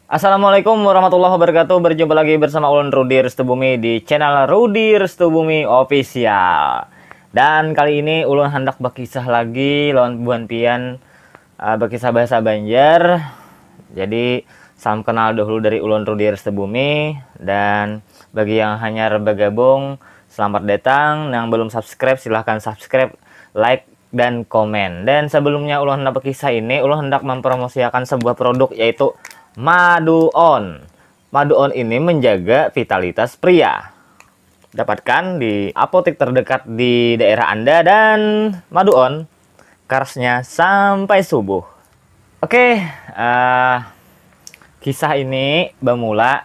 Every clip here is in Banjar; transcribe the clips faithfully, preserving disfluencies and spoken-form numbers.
Assalamualaikum warahmatullahi wabarakatuh. Berjumpa lagi bersama ulun Rudi Restubumi di channel Rudi Restubumi Official. Dan kali ini ulun hendak berkisah lagi lawan buhan pian, uh, berkisah bahasa Banjar. Jadi salam kenal dahulu dari ulun Rudi Restubumi, dan bagi yang hanyar bergabung, selamat datang. Yang belum subscribe, silahkan subscribe, like, dan komen. Dan sebelumnya ulun hendak berkisah ini, ulun hendak mempromosiakan sebuah produk, yaitu Madu On. Madu On ini menjaga vitalitas pria. Dapatkan di apotek terdekat di daerah Anda, dan Madu On, karasnya sampai subuh. Oke, uh, kisah ini bermula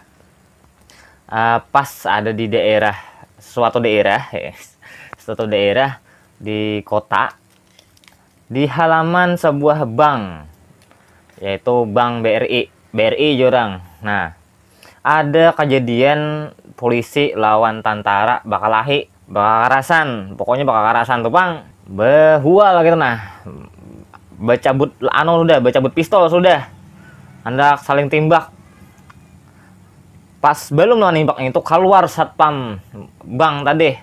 uh, pas ada di daerah, suatu daerah, ya, suatu daerah di kota, di halaman sebuah bank, yaitu Bank B R I. B R I jurang. Nah, ada kejadian polisi lawan tentara bakalahi, bakakarasan, pokoknya bakakarasan tuh pang, behual gitu nah, bacabut anu sudah, bacabut pistol sudah, hendak saling timbak. Pas belum lah nimbak itu, keluar satpam bank tadi,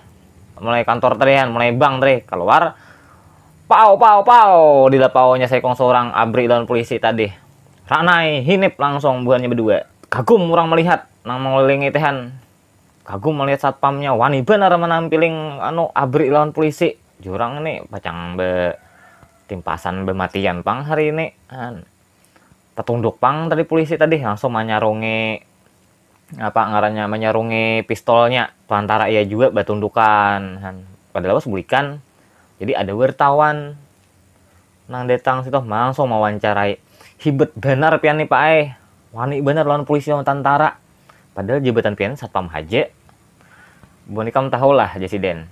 mulai kantor tadi kan, mulai bank tadi keluar, pau pau pau, dilapaunya saikung seorang abri lawan polisi tadi. Ranai hinip langsung buhannya berdua. Kagum orang melihat nang mengelilingi tehan. Kagum melihat satpamnya, wani benar menampiling anu abri lawan polisi. Jurang ini pacang be timpasan bematian pang hari ini. Han. Tatunduk pang tadi polisi tadi, langsung manyarungi, apa ngarannya, manyarungi pistolnya. Pelantara ia juga batundukan. Han. Padahal pas bulikan. Jadi ada wartawan nang datang situ langsung mewawancarai. Hibet benar pian nih Pak ai. Wani benar lawan polisi lawan tentara. Padahal jabatan pian satpam haja. Buhan ikam tahu lah, jar si Den.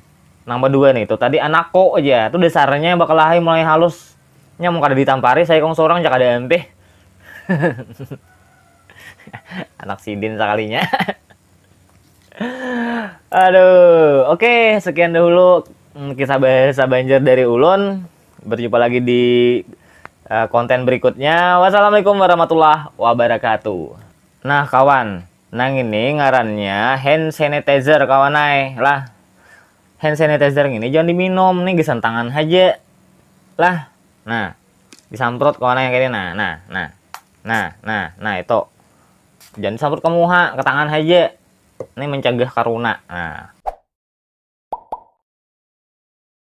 Nang badua nih, itu tadi anakku aja. Itu dasarnya bakalahi mulai halus. Nya mun kada ditampari saikung seorang, cak ada ampih. Anak sidin sakalinya. Aduh, oke, sekian dahulu, mm, kisah bahasa Banjar dari ulun. Berjumpa lagi di, eh, konten berikutnya. Wassalamualaikum warahmatullahi wabarakatuh. Nah, kawan, nang ini ngarannya hand sanitizer, kawan ai. Lah, hand sanitizer ini jangan diminum, nih gasan tangan haja. Lah, nah, disamprot, kawan ai, kayak ini. Nah, nah, nah. Nah, nah, nah, itu. Jangan disamprot ke muha, ke tangan haja. Ini mencegah corona. Nah,